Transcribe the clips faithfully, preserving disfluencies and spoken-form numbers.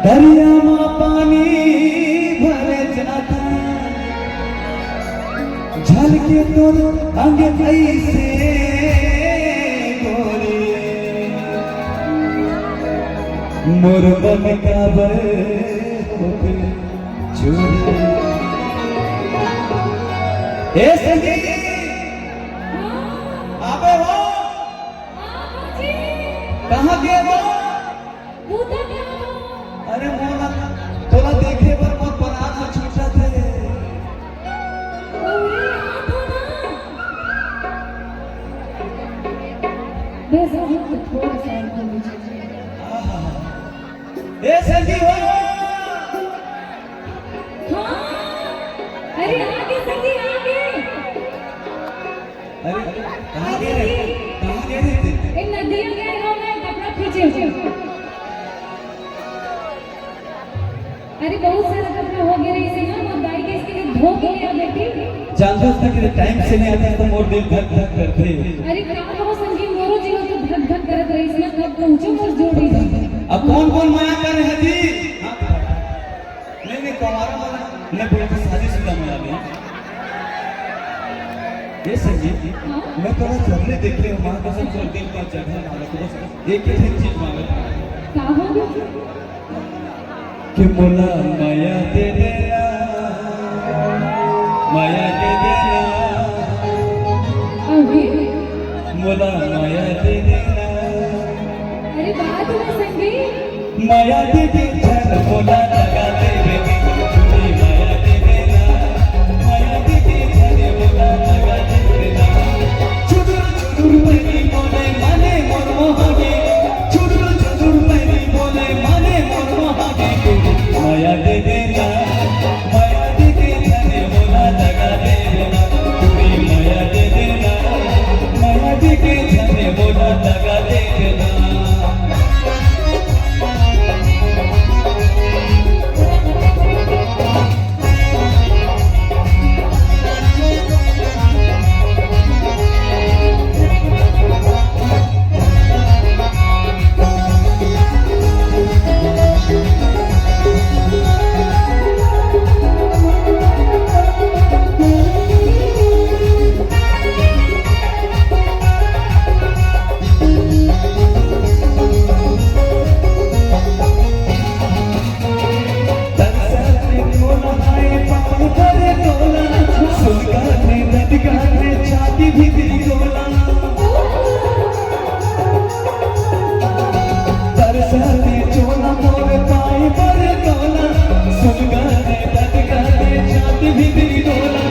दरिया म पानी भरे जाता, झलके तोर अंग अइसे गोरी, मोर मन काबर होथे चोरी। ए सखी, आबे हो? कहाँ गे हो? अरे मोला, तोला देखे बर मोर परान ह छूटत हे। बस, अब तो थोड़ा सा और बोल दीजिए। आहा। ए संगी हो। हाँ। अरे आगे संगी, आगे। अरे, कहाँ गे रहे? कहाँ गे रहे थे? ए, नदिया गे रहे, मैं कपड़ा खींचे। अरे, बहुत सारा कपड़ा हो गे रहिस हे ना, मोर दाई के इसके लिए धो के ले आ देती। जानथस ना कि टाइम से नहीं आता तो मोर दिल धक धक करथे। अरे, का कहो संगी, मोरो जीव तो धक धक करत रहिस ना, कब पहुँचो मोर जोड़ी। अब कौन कौन मना करे हे जी? हाँ। नहीं, नहीं, कुंवारा वाला, मैं बोलता शादीशुदा वाला नहीं। ये संगीत, हाँ? मैं थोड़ा जल्दी देख रही हूँ, माँ कसम से दिल का जगह मांगा, तो बस एक ही चीज मांगा। का हो गया? कि मोला माया दे देना, माया दे देना। अभी मोला माया दे देना। अरे बात में संगी। माया दे दे झन मोला लगा दे रे। चुनी माया दे देना। माया दे दे झन मोला लगा दे रे। चुदुर चुदुर पैनी बोले माने मोर मोहागे। चुदुर चुदुर पैनी बोले माने मोर मोहागे। माया दे देना। माया दे के झने मोला दगा दे देना, तू भी माया दे देना। माया दे के झने मोला दगा दे देना। तरसते चोला मोरे पाए बर तोला, सुनगा ने धनगा ने छाती भीतरी डोला,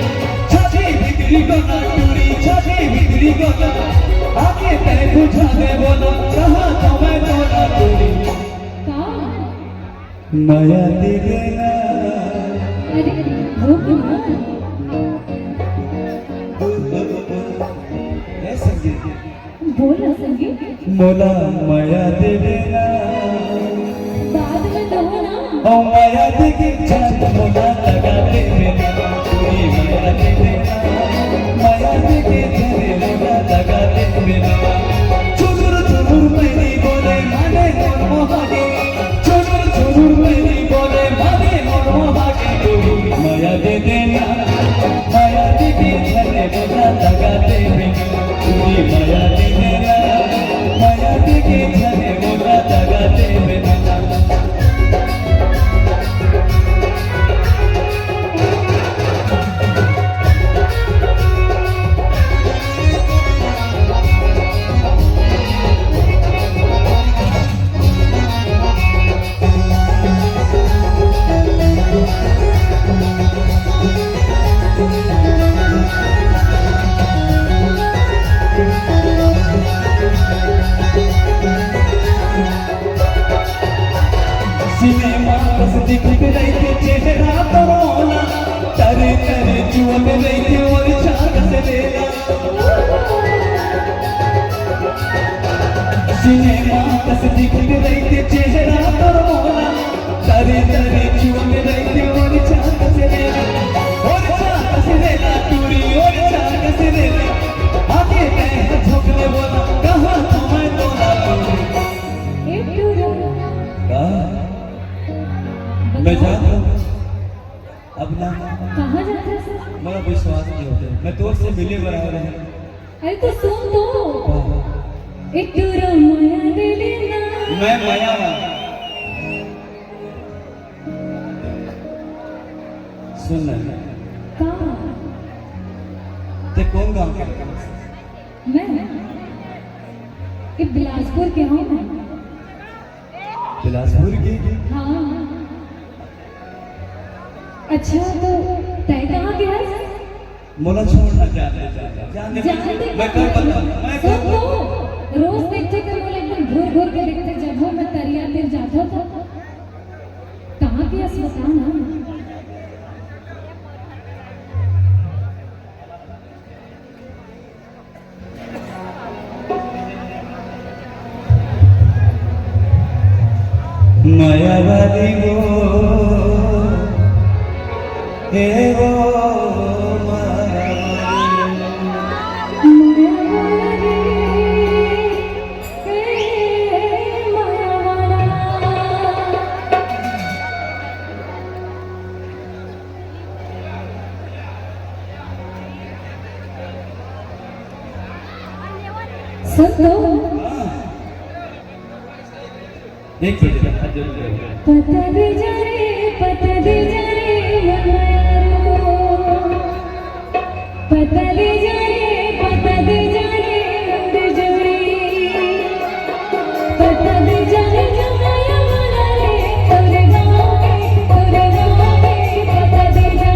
छाती भीतरी डोला, टूरी छाती भीतरी डोला, आके तै बुझा दे बोला, कहाँ तो मैं तोला टूरी। का? माया दे देना। अरे, रुक ना। ए संगीत। बोल ना संगीत। मोला माया दे देना। बाद में कहो ना। ओ माया दे के झन मोला लगा दे देना। तू ही माया दे देना। माया दे के झन मोला लगा दे देना। चुनुर चुनुर पैनी बोले माने मोर मोहागे। चुनुर चुनुर पैनी बोले माने मोर मोहागे। तू ही माया दे देना। माया दे के झन मोला लगा दे देना। तू ही माया दे देना। माया दे के झने मोला दगा दे बेटा। सिनेमा कस दिखत रहिथे चेहरा तोर मोला, तरे तरे चुअत रहिथे ओर चाक से लेला। सिनेमा कस दिखत रहिथे चेहरा तोर मोला, तरे तरे चुअत रहिथे ओर चाक से लेला, ओर चाक से लेला, टूरी ओर चाक से लेला। आके तै ह झोंक ले बोला, कहाँ तो मैं तोला टूरी। ए टूरी। का? मैं जात हूँ। अब ना। कहाँ जात हस? मोला विश्वास नहीं होता। मैं तोर से मिले बर आए रहें। अरे तो सुन तो। हाँ। एक टूरा मया दे देना। मैं मया वाला। सुन ना। का? ते कौन गांव के? मैं? ये बिलासपुर के हूँ मैं। बिलासपुर के? हाँ। अच्छा, तो तय कहाँ के हस? मोला छोड़ ना, जाने दे, जाने दे। जाने दे, जाने दे। मैं कर बता, मैं कर सुन तो, रोज देखथे ते मोला एकदम घूर घूर के देखथे, जब वो मैं तरिया तीर जाथों तो। कहाँ के हस बता ना। मया वाली वो, हे वो मया वाली। सुन तो। एक बजे तक हाथ जोड़ के। पता दे जा रे, पता दे जा रे, मन यारो। पता दे जा रे, पता दे जा रे, मन जोड़ी। पता दे जा रे, जमाया वाला रे, तोरे गाँव के, तोरे गाँव के, पता दे जा।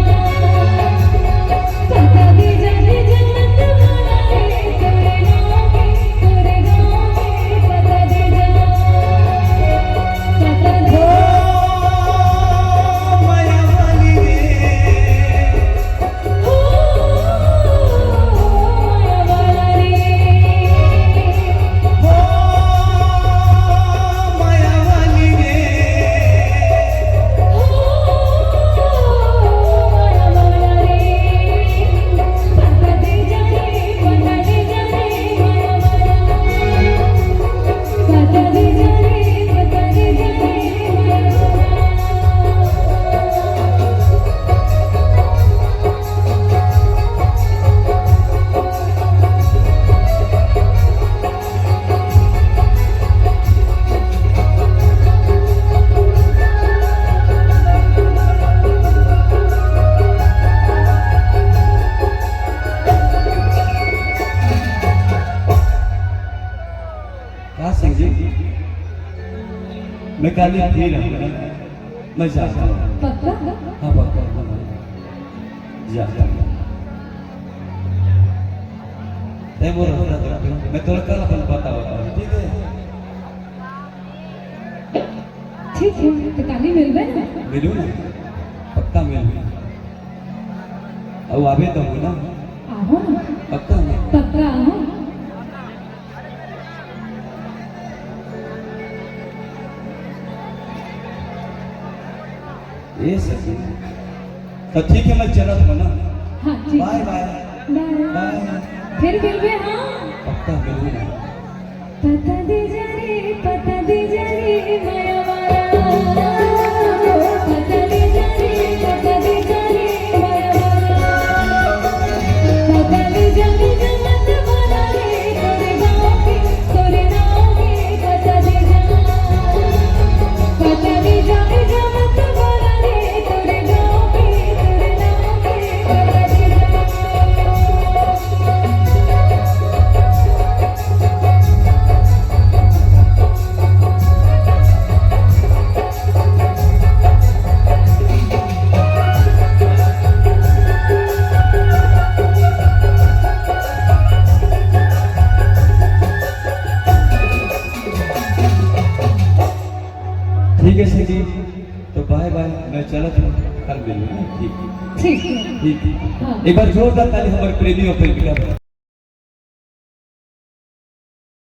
का संगीत? मैं काली फिर हूँ ना, मैं जाता हूँ। पक्का? हाँ, पक्का। जाता हूँ। तै मोर रास्ता देख, मैं तोला कल अपन बतावत हूँ, ठीक है? ठीक है, तो काली मिलबे ना? मिलू ना, पक्का मिलू। अब आबे तो हूँ ना? आहो ना। पक्का ना? पक्का आहो। ये सखी। तो ठीक है, मैं चलत हूँ ना। हाँ, ठीक। बाय बाय। बाय। बाय। फिर मिलबे, हाँ। पक्का मिलूंगा। पता दे जा रे, पता दे जा रे, माया वाला। पता दे जा रे, पता दे जा रे, माया वाला। पता दे जा रे, जन्नत वाला रे, तोरे गाँव के, तोरे गाँव के, पता दे जा। पता दे जा रे, जन्नत वाला रे, तोरे गाँव के, तोरे गाँव के, पता दे जा। ठीक है सखी, तो बाय बाय, मैं चलत हूँ, कल मिलूंगा। ठीक, ठीक है। ठीक, ठीक। हाँ। एक बार जोरदार ताली हमारे प्रेमी और प्रेमिका।